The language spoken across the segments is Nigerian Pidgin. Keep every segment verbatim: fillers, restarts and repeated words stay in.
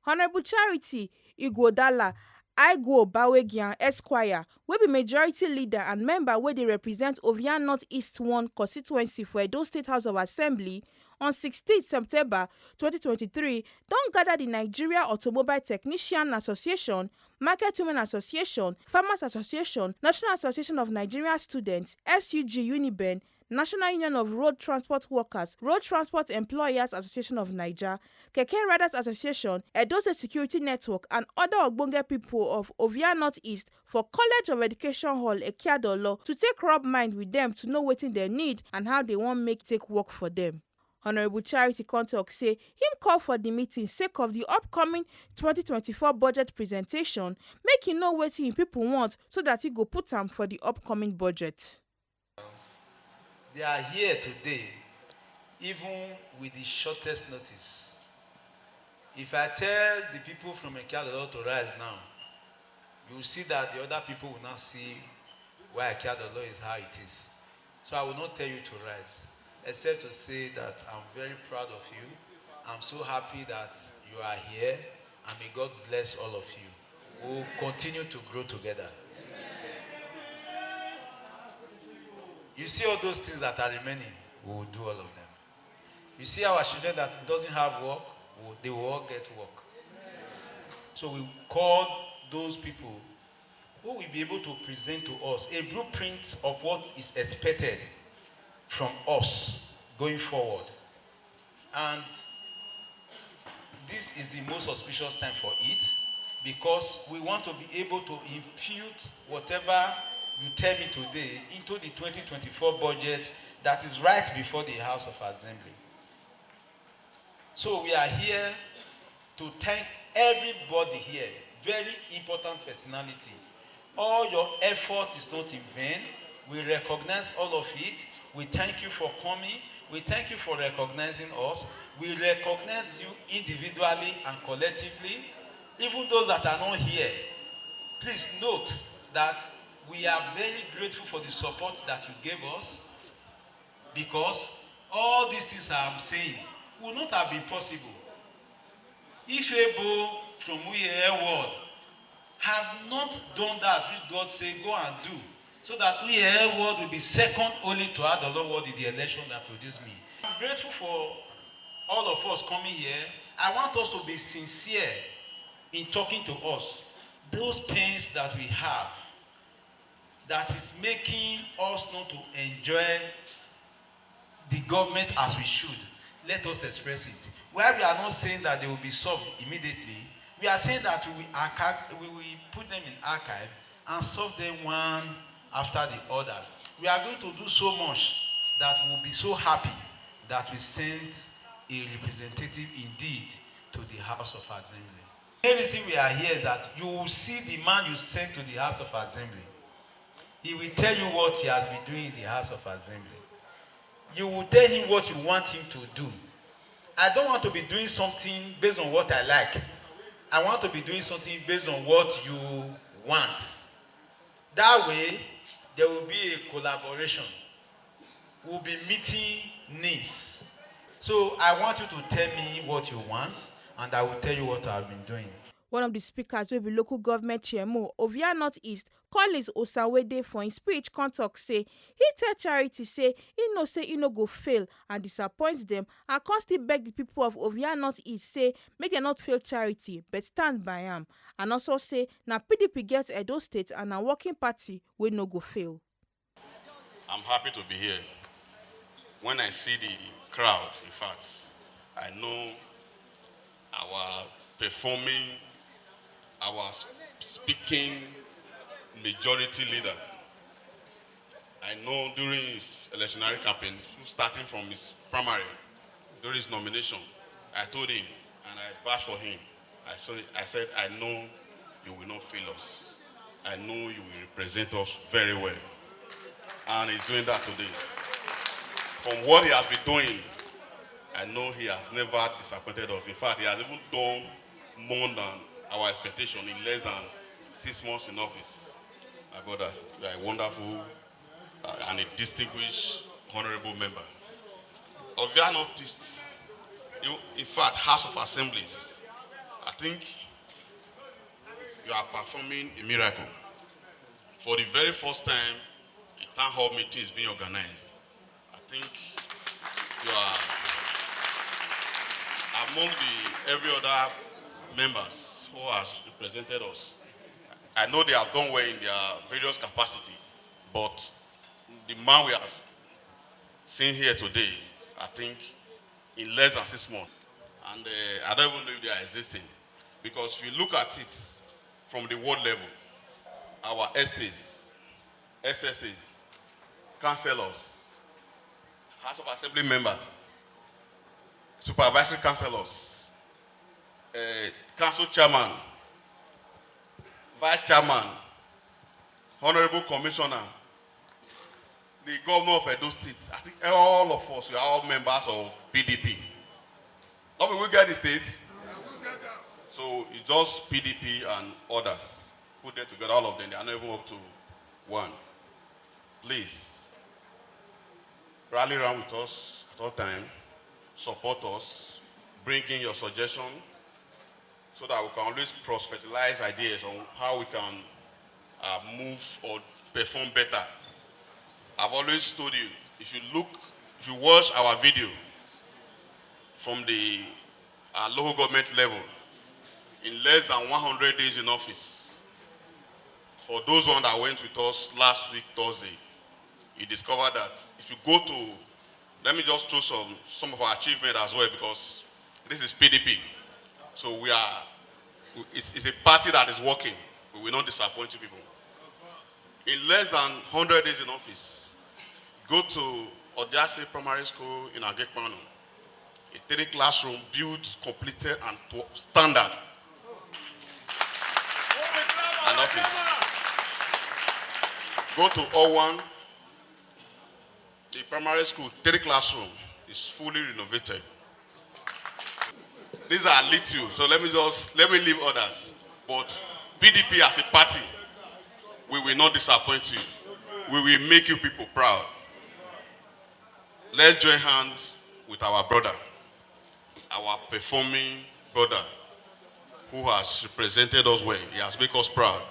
Honourable Charity Ighodala Aigwo Bawegian Esquire, wey be majority leader and member wey dey represent Ovia North East one constituency for Edo State House of Assembly, on sixteen September twenty twenty-three, don gather the Nigeria Automobile Technician Association, Market Women Association, Farmers Association, National Association of Nigeria Students, S U G Uniben, National Union of Road Transport Workers, Road Transport Employers Association of Naija, Keke Riders Association, Edo State Security Network, and other ogbonge people of Ovia North East for College of Education Hall, Ekiadolo, to take rub mind with them to know wetin dem need and how they wan make take work for them. Honourable Charity come talk say him call for the meeting sake of the upcoming twenty twenty-four budget presentation, make he know wetin him people want so that he go put am for the upcoming budget. They are here today, even with the shortest notice. If I tell the people from Ekiadolo to rise now, you will see that the other people will not see why Ekiadolo is how it is. So I will not tell you to rise, except to say that I'm very proud of you. I'm so happy that you are here, and may God bless all of you. We will continue to grow together. You see all those things that are remaining, we will do all of them. You see our children that doesn't have work, we- they will all get work. So we called those people who will be able to present to us a blueprint of what is expected from us going forward. And this is the most auspicious time for it, because we want to be able to impute whatever you tell me today into the twenty twenty-four budget that is right before the House of Assembly. So we are here to thank everybody here, very important personality. All your effort is not in vain. We recognize all of it. We thank you for coming. We thank you for recognizing us. We recognize you individually and collectively. Even those that are not here, please note that we are very grateful for the support that you gave us, because all these things I'm saying would not have been possible if Ebo from Uye World have not done that which God said, "Go and do," so that Uye World will be second only to Adolo World in the election that produced me. I'm grateful for all of us coming here. I want us to be sincere in talking to us. Those pains that we have, that is making us not to enjoy the government as we should, let us express it. While we are not saying that they will be solved immediately, we are saying that we will, archive, we will put them in archive and solve them one after the other. We are going to do so much that we will be so happy that we sent a representative indeed to the House of Assembly. The reason we are here is that you will see the man you sent to the House of Assembly. He will tell you what he has been doing in the House of Assembly. You will tell him what you want him to do. I don't want to be doing something based on what I like. I want to be doing something based on what you want. That way, there will be a collaboration. We'll be meeting needs. So I want you to tell me what you want, and I will tell you what I've been doing. One of the speakers wey be local government chairmo Ovia North East, Collins Osanwede, for im speech come talk say he tell Charity say he know say he no go fail and disappoint them, and come still beg the people of Ovia North East say make dem not fail Charity but stand by am, and also say na P D P get Edo State and na working party wey no go fail. I'm happy to be here. When I see the crowd, in fact, I know our performing, our speaking majority leader. I know during his electionary campaign, starting from his primary, during his nomination, I told him and I vouch for him. I said, I said, "I know you will not fail us. I know you will represent us very well." And he's doing that today. From what he has been doing, I know he has never disappointed us. In fact, he has even done more than our expectation in less than six months in office. My brother, you are a wonderful uh, and a distinguished honorable member. Ovia North East, in fact, House of Assemblies, I think you are performing a miracle. For the very first time, a town hall meeting is being organized. I think you are among the every other members who has represented us. I know they have done well in their various capacity, but the man we are seeing here today, I think in less than six months, and uh, I don't even know if they are existing, because if you look at it from the world level, our S As, S S As, councillors, House of Assembly members, supervisory councillors, uh, council chairman, vice chairman, honorable commissioner, the governor of Edo State. I think all of us, we are all members of P D P. Don't we get the state? So it's just P D P and others put them together, all of them. They are not even up to one. Please, rally around with us at all time. Support us. Bring in your suggestion so that we can always cross-fertilize ideas on how we can uh, move or perform better. I've always told you, if you look, if you watch our video from the uh, local government level, in less than one hundred days in office, for those one that went with us last week Thursday, you discover that if you go to, let me just throw some, some of our achievement as well, because this is P D P. So we are, it's, it's a party that is working. We will not disappoint you people. In less than one hundred days in office, go to Odiase Primary School in Agekpano. A three classroom built, completed, and to standard. An office. Go to Owan, the primary school, three classroom, is fully renovated. These are little, so let me just, let me leave others. But P D P as a party, we will not disappoint you. We will make you people proud. Let's join hands with our brother, our performing brother, who has represented us well. He has made us proud.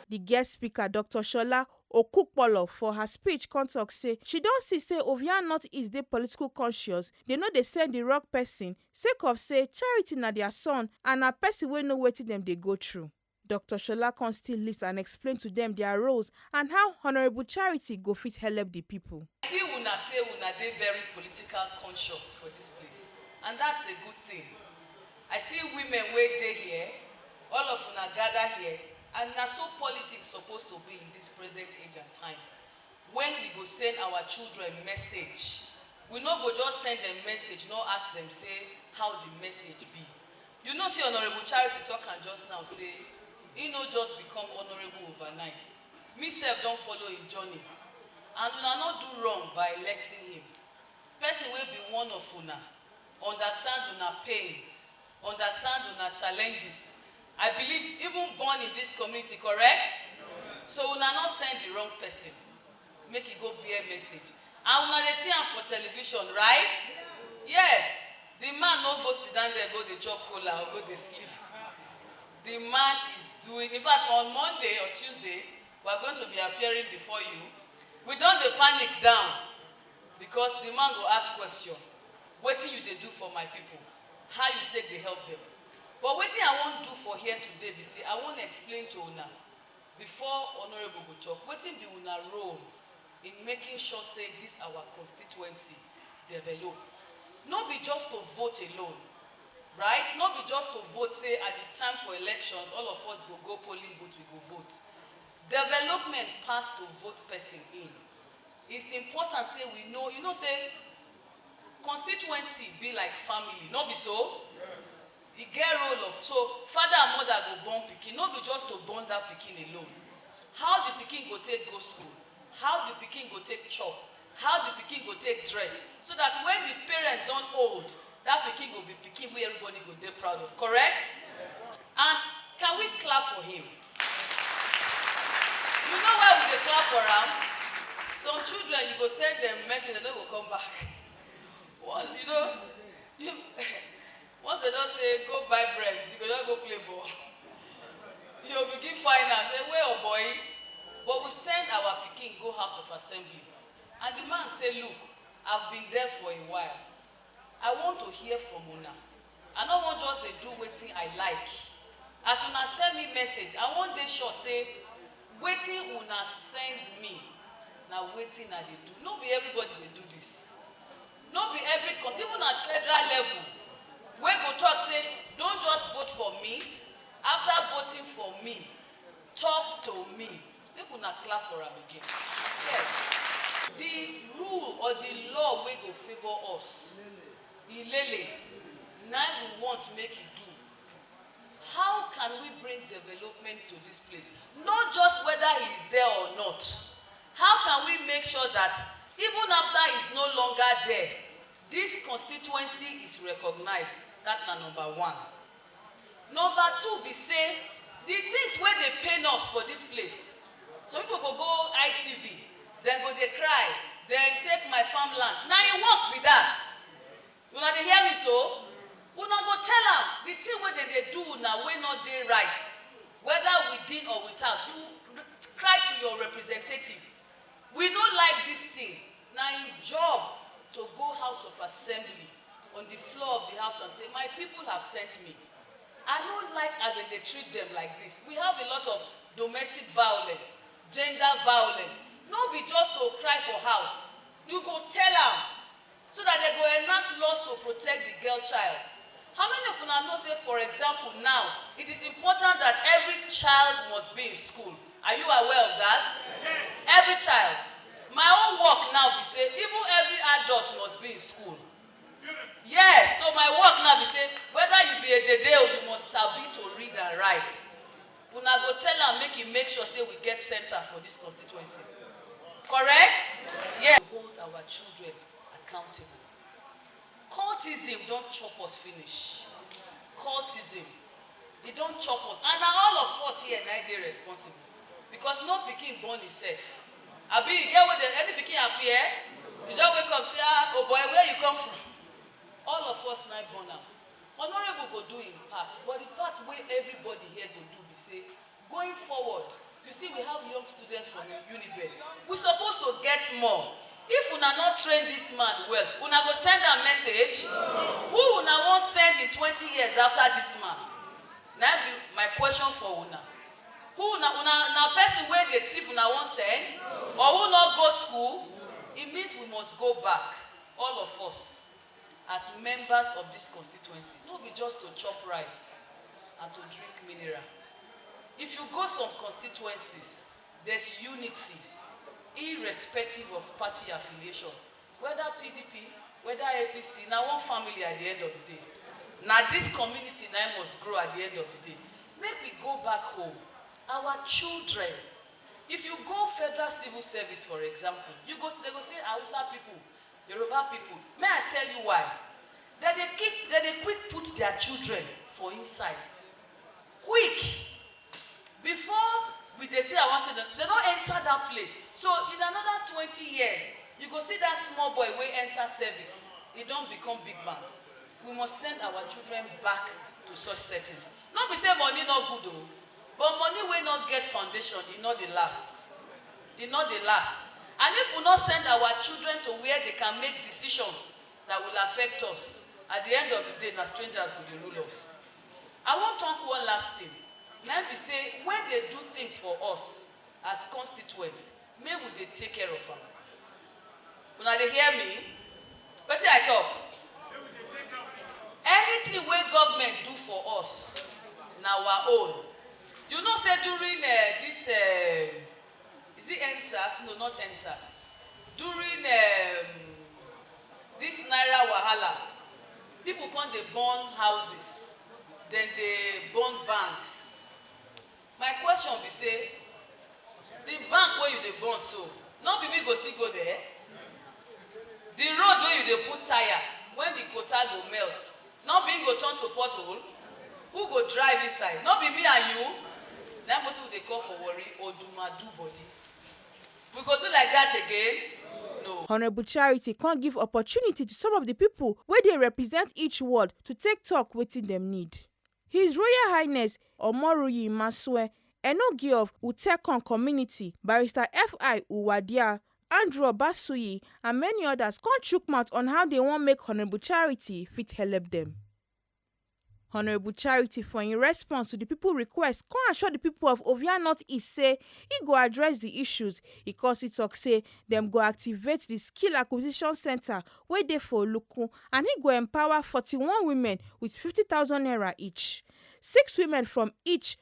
The guest speaker, Doctor Shola Okukpolo, for her speech come talk say she don see say Ovia North East dey political conscious, they no dey send the wrong person, sake of say Charity na their son and na person wey know wetin dem dey go through. Doctor Shola come still list and explain to them their roles and how Honorable Charity go fit help the people. I see una say una dey very political conscious for this place, and that's a good thing. I see women wey dey here, all of una gather here, and na so politics suppose to be in this present age and time. When we go send our children message, we no go just send dem message, no ask dem say how the message be. You know say Honorable Charity talk am just now say he no just become honorable overnight. Me sef don follow him journey, and una no do wrong by electing him. Person wey be one of una, understand una pains, understand una challenges. I believe even born in this community, correct? So una no send the wrong person. Make e go bear message. And una dey see am for television, right? Yes. The man no go sit down there, go dey chop cola or go dey sleep. The man is doing, in fact, on Monday or Tuesday, we are going to be appearing before you. We don dey panic down because the man go ask question, wetin you dey do for my people? How you take dey help them? But wetin I wan do for here today be say I wan explain to una before Honorable go talk, wetin be una role in making sure say this our constituency develop? No be just to vote alone, right? No be just to vote say at the time for elections all of us go go polling booth, we go vote. Development pass to vote person in. It's important say we know, you know say constituency be like family, no be so? E get role of, so father and mother go born pikin, no be just to born that pikin alone. How the pikin go take go school, how the pikin go take chop, how the pikin go take dress, so that when the parents don old, that pikin go be pikin wey everybody go dey proud of, correct? And can we clap for him? You know why we dey clap for am? Some children, you go send dem message, dem no go come back. Once, you know, you, Once dem don say go buy bread, you go just go play ball. You go begin find am say, "Where your boy?" But we send our pikin go House of Assembly, and the man say, "Look, I've been there for a while. I want to hear from una. I no wan just dey do wetin I like. As una send me message, I wan dey sure say wetin una send me na wetin I dey do." No be everybody dey do this. No be every con-, even at federal level, wey go talk say, "Don't just vote for me, after voting for me, talk to me." Make una clap for am again. Yes. The rule or the law wey go favour us, Ilele, na we want make e do. How can we bring development to this place? Not just whether he is there or not. How can we make sure that even after he's no longer there, this constituency is recognized? That's na number one. Number two be say, the things wey dey pain us for this place, some people go go I T V, dem go dey cry, dem take my farmland. Na im work be that. Una dey hear me so? Una go tell am the thing wey dem dey do una wey no dey right, whether within or without. You cry to your representative. We no like this thing. Na im job to go House of Assembly, on the floor of the house, and say, "My people have sent me. I no like as dem dey treat them like this. We have a lot of domestic violence, gender violence." No be just to cry for house. You go tell am, so that dem go enact laws to protect the girl child. How many of una know say, for example, now it is important that every child must be in school? Are you aware of that? Every child. My own work now be say even every adult must be in school. Yes, so my work now be say whether you be a dede or you must sabi to read and write. Una go tell am make e make sure say we get center for this constituency. Correct? Yes. Hold our children accountable. Cultism don chop us finish. Cultism, e don chop us, and na all of us here na dey responsible, because no pikin born himself. Abi you get wey dey, any pikin appear, you just wake up say, "Ah, oh boy, where you come from?" All of us na born am. Honorable go do im part, but the part wey everybody here go do be say, going forward, you see, we have young students from Unibe. We suppose to get more. If una no train this man well, una go send am message? Who una wan send in twenty years after this man? Na be my question for una. Who una, una, na person wey dey thief una wan send? Or who no go school? It means we must go back, all of us, as members of this constituency. No be just to chop rice and to drink mineral. If you go some constituencies, there's unity, irrespective of party affiliation. Whether P D P, whether A P C, na one family at the end of the day. Na this community na must grow at the end of the day. Make we go back home. Our children, if you go federal civil service, for example, you go, they go say, "Hausa people, Yoruba people." May I tell you why? Dem dey keep, dem dey quick put their children for inside. Quick. Before we dey say, "I wan say," dem, dem don enter that place. So in another twenty years, you go see that small boy wey enter service, he don become big man. We must send our children back to such settings. No be say money no good o, but money wey no get foundation, e no dey last. E no dey last. And if we no send our children to where they can make decisions that will affect us, at the end of the day, na strangers go dey rule us. I wan talk one last thing. Na be say when they do things for us as constituents, make we dey take care of am. Una dey hear me? Wetin I talk? Anything wey government do for us, na our own. You know say during, eh, this, eh, is it EndSARS? No, not EndSARS. During, um, this naira wahala, people come dey burn houses, dem dey burn banks. My question be say, the bank wey you dey burn so, no be me go still go there? The road wey you dey put tire, when the quota go melt, no be go turn to pothole? Who go drive inside? No be me and you? Na wetin we dey call for Warri, odumadu body. We go do like that again? No. Honourable Charity come give opportunity to some of the people wey dey represent each ward to take talk wetin dem need. His Royal Highness Omoroyi Masue Enogie of Utekon Community, Barrister F I Uwadia, Andrew Obasuyi and many others come chook mouth on how they wan make Honourable Charity fit help them. Honourable Charity, for im response to the people request, come assure the people of Ovia North East say he go address the issues. He come still talk say dem go activate the skill acquisition centre wey dey for Olukun, and he go empower forty-one women with fifty thousand naira each. Six women from each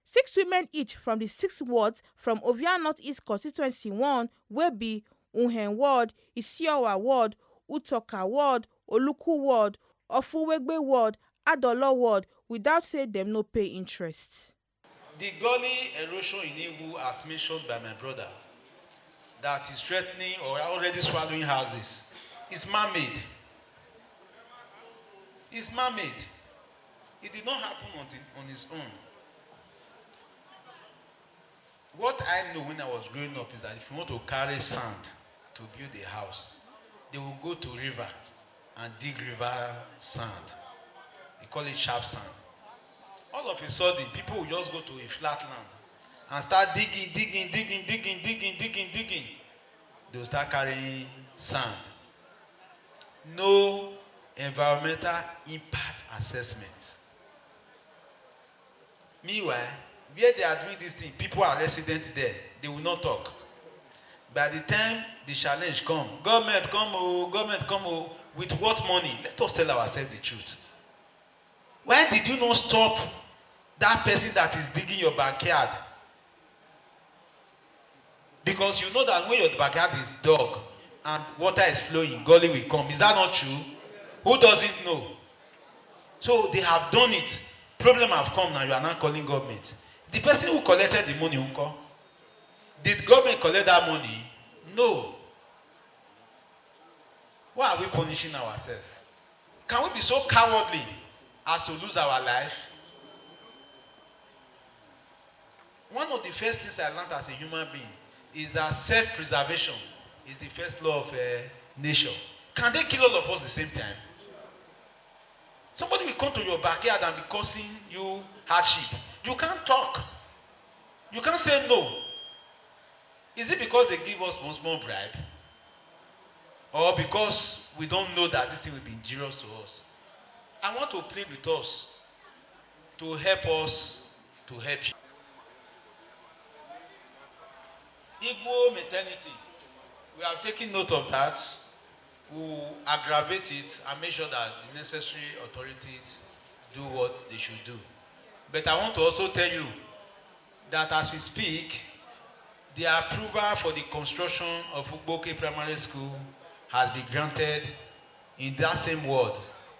six women each from the six wards from Ovia North East Constituency one, wey be Uhen Ward, Isiowa Ward, Utoka Ward, Oluku Ward, Ofuwegbe Ward, Adolo Ward, without say dem no pay interest. The gully erosion in Iwu, as mentioned by my brother, that is threatening or already swallowing houses is man-made. It's man-made. It did not happen on, the, on its own. What I know when I was growing up is that if you want to carry sand to build a house, they will go to river and dig river sand. They call it sharp sand. All of a sudden, people will just go to a flat land and start digging, digging, digging, digging, digging, digging, digging. They will start carrying sand. No environmental impact assessment. Meanwhile, where they are doing this thing, people are resident there. They will not talk. By the time the challenge come, "Government come o, government come o." With what money? Let us tell ourselves the truth. Why did you not stop that person that is digging your backyard? Because you know that when your backyard is dug and water is flowing, gully will come. Is that not true? Who doesn't know? So they have done it. Problem have come now. You are now calling government. The person who collected the money, nko? Did government collect that money? No. Why are we punishing ourselves? Can we be so cowardly as to lose our life? One of the first things I learned as a human being is that self-preservation is the first law of uh, nature. Can they kill all of us the same time? Somebody will come to your backyard and be causing you hardship. You can't talk. You can't say no. Is it because they give us one small bribe? Or because we don't know that this thing will be injurious to us? I want to plead with us to help us to help you. Igbo mentality, we have taken note of that. We will aggravate it and make sure that the necessary authorities do what they should do. But I want to also tell you that as we speak, the approval for the construction of Ugboke Primary School has been granted in that same ward.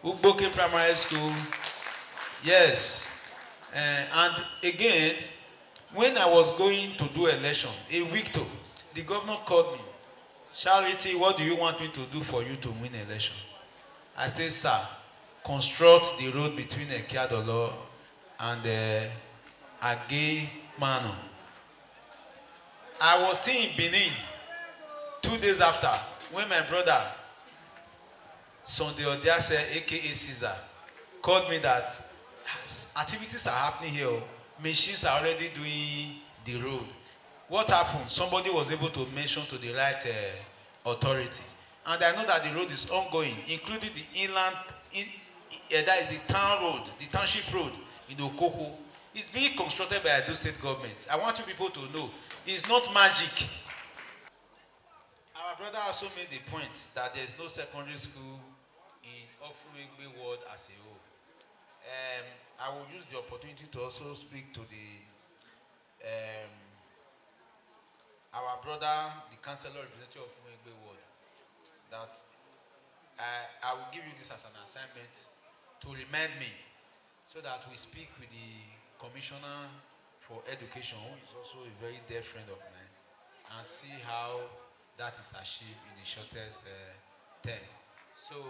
Ugboke Primary School, yes. Eh, and again, when I was going to do election, a week to, the governor called me, "Charity, what do you want me to do for you to win election?" I said, "Sir, construct the road between Ekiadolo and uh, Agimanu." I was still in Benin two days after when my brother, Sunday Odiase, A K A Caesar, called me that activities are happening here. Machines are already doing the road. What happened? Somebody was able to mention to the right uh, authority. And I know that the road is ongoing, including the inland, in, uh, that is the town road, the township road in Okoko. It's being constructed by Edo State government. I want you people to know, it's not magic. Our brother also made the point that there is no secondary school in Ofuruegbe ward as a whole. Um, I will use the opportunity to also speak to the um, our brother, the councillor representative of Ofuruegbe ward, that I, I will give you this as an assignment to remind me so that we speak with the commissioner for education, who is also a very dear friend of mine, and see how that is achieved in the shortest uh, term. So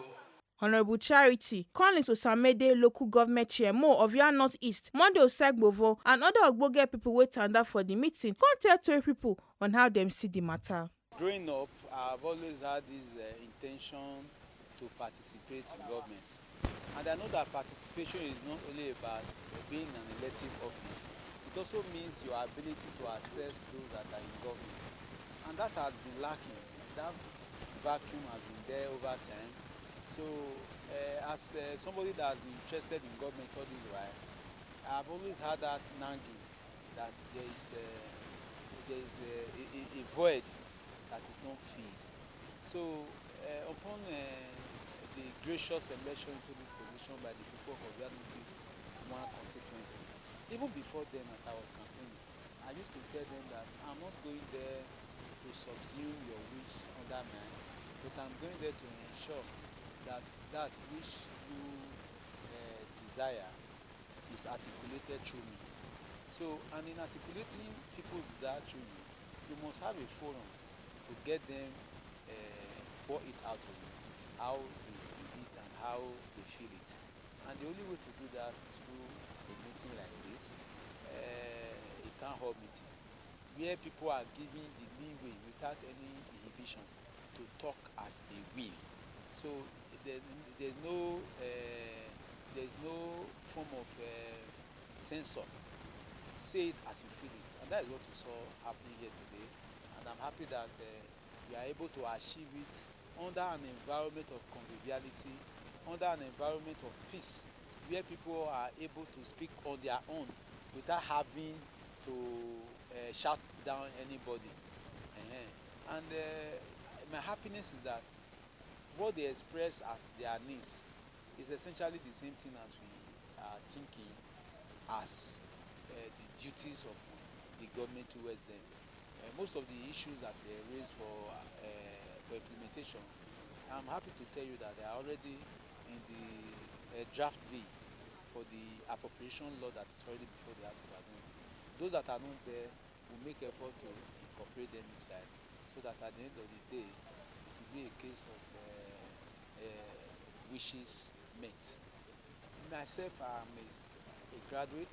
Honourable Charity, Collins Osamede, local government chairman of Oyo North East, Monday Osegbovo, and other ogbonge people wey tanda for the meeting come tell tori people on how dem see the matter. Growing up, I've always had this uh, intention to participate in government. And I know that participation is not only about being an elective office, it also means your ability to assess those that are in government. And that has been lacking. That vacuum has been there over time. So, uh, as uh, somebody that has been interested in government all this while, I've always had that nagging that there is uh, there is a, a, a void that is not filled. So, uh, upon uh, the gracious election into this position by the people of Oyo North East one constituency, even before then, as I was campaigning, I used to tell them that I'm not going there to subsume your wish under mine, but I'm going there to ensure that that which you uh, desire is articulated through me. So, and in articulating people's desire through you, you must have a forum to get them uh, pour it out to you, how they see it and how they feel it. And the only way to do that is through a meeting like this, uh, a town hall meeting, where people are given the leeway without any inhibition to talk as they will. So there, there's no uh, there's no form of uh, censor. Say it as you feel it, and that is what you saw happening here today. And I'm happy that uh, we are able to achieve it under an environment of conviviality, under an environment of peace, where people are able to speak on their own without having to uh, shout down anybody. Uh-huh. And uh, my happiness is that what they express as their needs is essentially the same thing as we are thinking as uh, the duties of the government towards them. Uh, most of the issues that were raised for, uh, for implementation, I'm happy to tell you that they are already in the uh, draft bill for the appropriation law that is already before the House of Assembly. Those that are not there, we make effort to incorporate them inside so that at the end of the day, it will be a case of uh, uh, wishes met. Myself, I'm a, a graduate.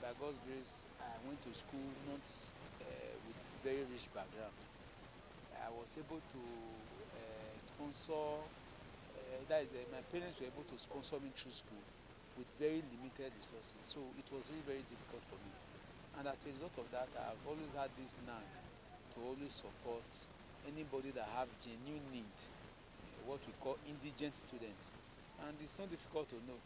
By God's grace, I went to school not uh, with very rich background. I was able to uh, sponsor, uh, that is, uh, my parents were able to sponsor me through school with very limited resources. So it was really very difficult for me. And as a result of that, I've always had this nag to always support anybody that have genuine need, what we call indigent students. And it's not difficult to know.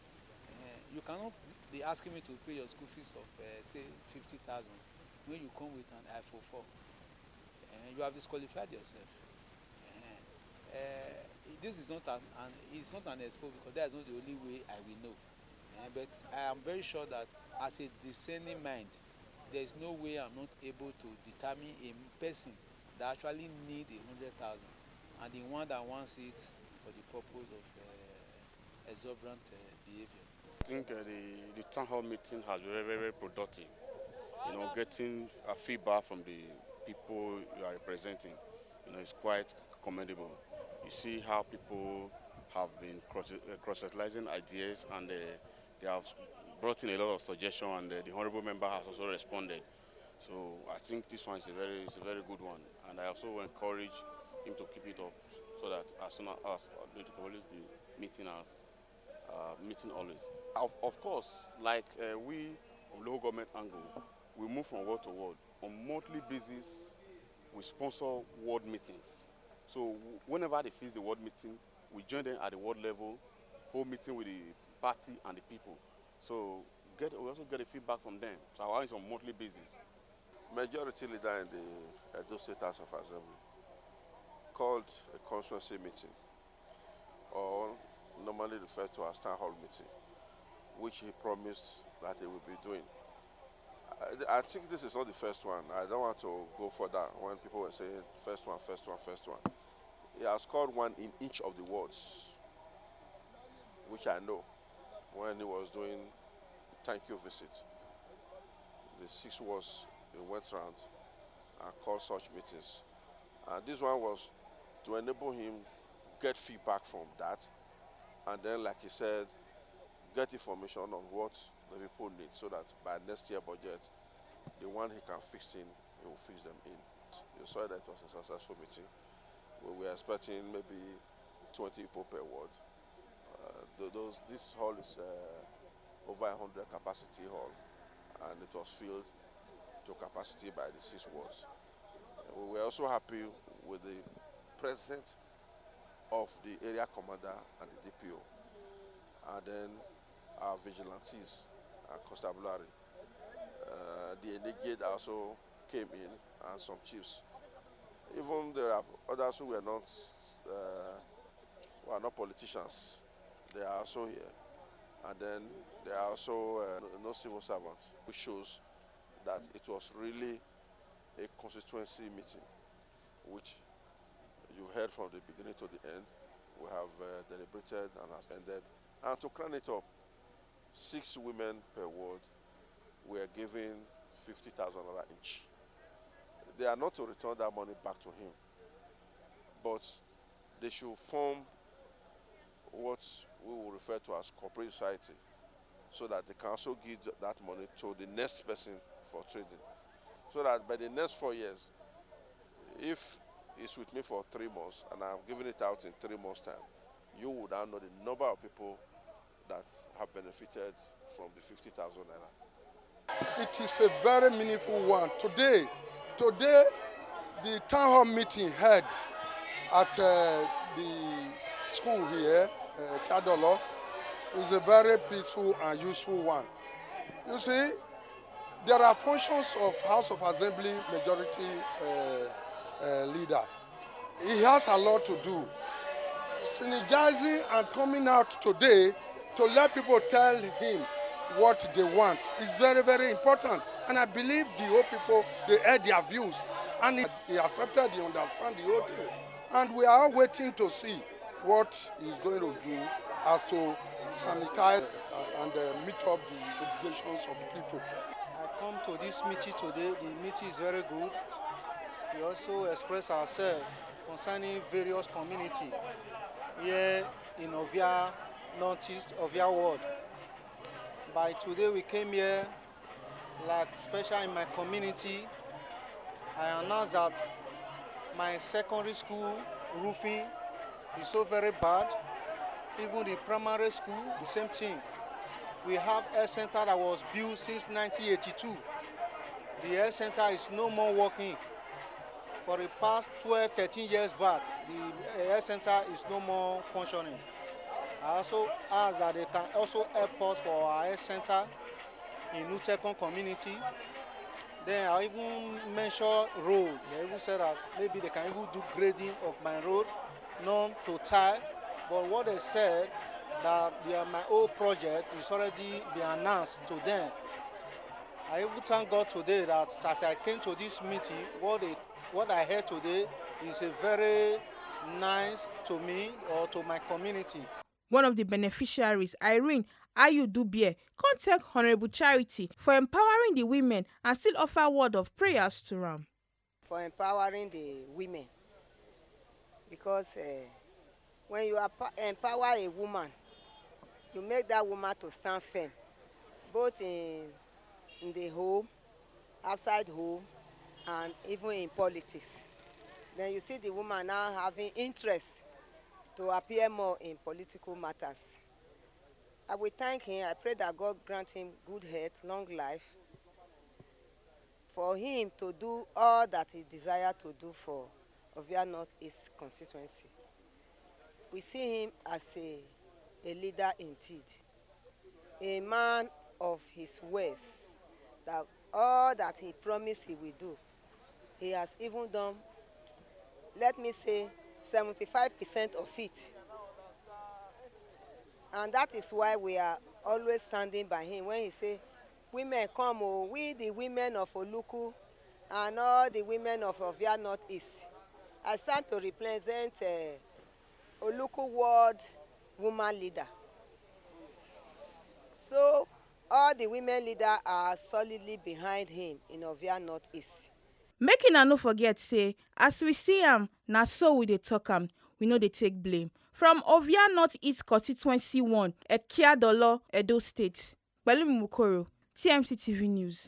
Uh, you cannot be asking me to pay your school fees of, uh, say, fifty thousand when you come with an iPhone four. Uh, you have disqualified yourself. Uh, uh, this is not an, an it's not an expo because that is not the only way I will know. Uh, but I am very sure that as a discerning mind, there is no way I'm not able to determine a person that actually need a hundred thousand and the one that wants it for the purpose of uh, exuberant uh, behavior. I think uh, the, the town hall meeting has been very, very, very productive. You know, getting a feedback from the people you are representing, you know, is quite commendable. You see how people have been cross, uh, cross-fertilizing ideas, and uh, they have brought in a lot of suggestions, and uh, the honourable member has also responded. So I think this one is a very, is a very good one, and I also encourage him to keep it up so that as soon as, as there will always be meeting as uh, meeting always. Of, of course, like uh, we from local government angle, we move from ward to ward on monthly basis. We sponsor ward meetings. So whenever they face the ward meeting, we join them at the ward level, hold meeting with the party and the people. So get we also get a feedback from them. So our is on monthly basis. Majority leader in the Edo State House of Assembly called a constituency meeting, or normally referred to as town hall meeting, which he promised that he will be doing. I, I think this is not the first one. I don't want to go further when people were saying first one, first one, first one. He has called one in each of the wards, which I know when he was doing thank you visit. The six wards he went around and called such meetings. And this one was to enable him get feedback from that And then, like he said, get information on what the people need so that by next year budget, the one he can fix in, he will fix them in. You saw that it was a successful meeting. We were expecting maybe twenty people per ward. Uh, tho- those, this hall is uh, over a hundred capacity hall, and it was filled to capacity by the six wards. Uh, we were also happy with the presence of the area commander and the D P O, and then our vigilantes and constabulary. Uh, the Enegade also came in, and some chiefs. Even there are others who were not uh, who are not politicians. They are also here, and then there are also uh, no- no civil servants, which shows that it was really a constituency meeting, which you've heard from the beginning to the end. We have uh, deliberated and have ended. And to crown it up, six women per ward were given fifty thousand naira each. They are not to return that money back to him, but they should form what we will refer to as corporate society, so that they can also give th- that money to the next person for trading, so that by the next four years, if it's with me for three months and I'm giving it out in three months' time, you would now know the number of people that have benefited from the fifty thousand naira. It is a very meaningful one. Today, today, the town hall meeting held at uh, the school here, uh, Kadolo, is a very peaceful and useful one. You see, there are functions of House of Assembly majority uh, uh, leader. He has a lot to do. Synergizing and coming out today to let people tell him what they want is very, very important. And I believe the whole people, they heard their views. And he, he accepted, he understand the whole thing. And we are all waiting to see what he's going to do as to sanitize uh, and uh, meet up the obligations of the people. I come to this meeting today. The meeting is very good. We also express ourselves concerning various community here in Ovia Northeast, Ovia Ward. By today we came here, like, special in my community. I announced that my secondary school roofing is so very bad. Even the primary school, the same thing. We have a center that was built since nineteen eighty-two. The health center is no more working. For the past twelve, thirteen years back, the health center is no more functioning. I also ask that they can also help us for our health center in Utekon community. Then I even mentioned road. They even said that maybe they can even do grading of my road, not to tie. But what they said, that their, my old project is already been announced to them. I even thank God today that as I came to this meeting, what they, what I heard today is a very nice to me or to my community. One of the beneficiaries, Irene Ayudubie, come thank Honorable Charity for empowering the women and still offer word of prayers to am. For empowering the women, because uh, when you empower a woman, you make that woman to stand firm, both in in the home, outside home, and even in politics. Then you see the woman now having interest to appear more in political matters. I will thank him. I pray that God grant him good health, long life, for him to do all that he desire to do for Ovia North East constituency. We see him as a, a leader indeed, a man of his words, that all that he promised he will do, he has even done, let me say, seventy-five percent of it. And that is why we are always standing by him when he say, "Women, come o, we the women of Oluku and all the women of Ovia Northeast." I stand to represent uh, Oluku Ward woman leader. So all the women leader are solidly behind him in Ovia Northeast. Make una no forget say, as we see am, na so we dey talk am. We no dey take blame. From Ovia North East Constituency one, Ekiadolo, Edo State. Pelumi Mukoro, T M C T V News.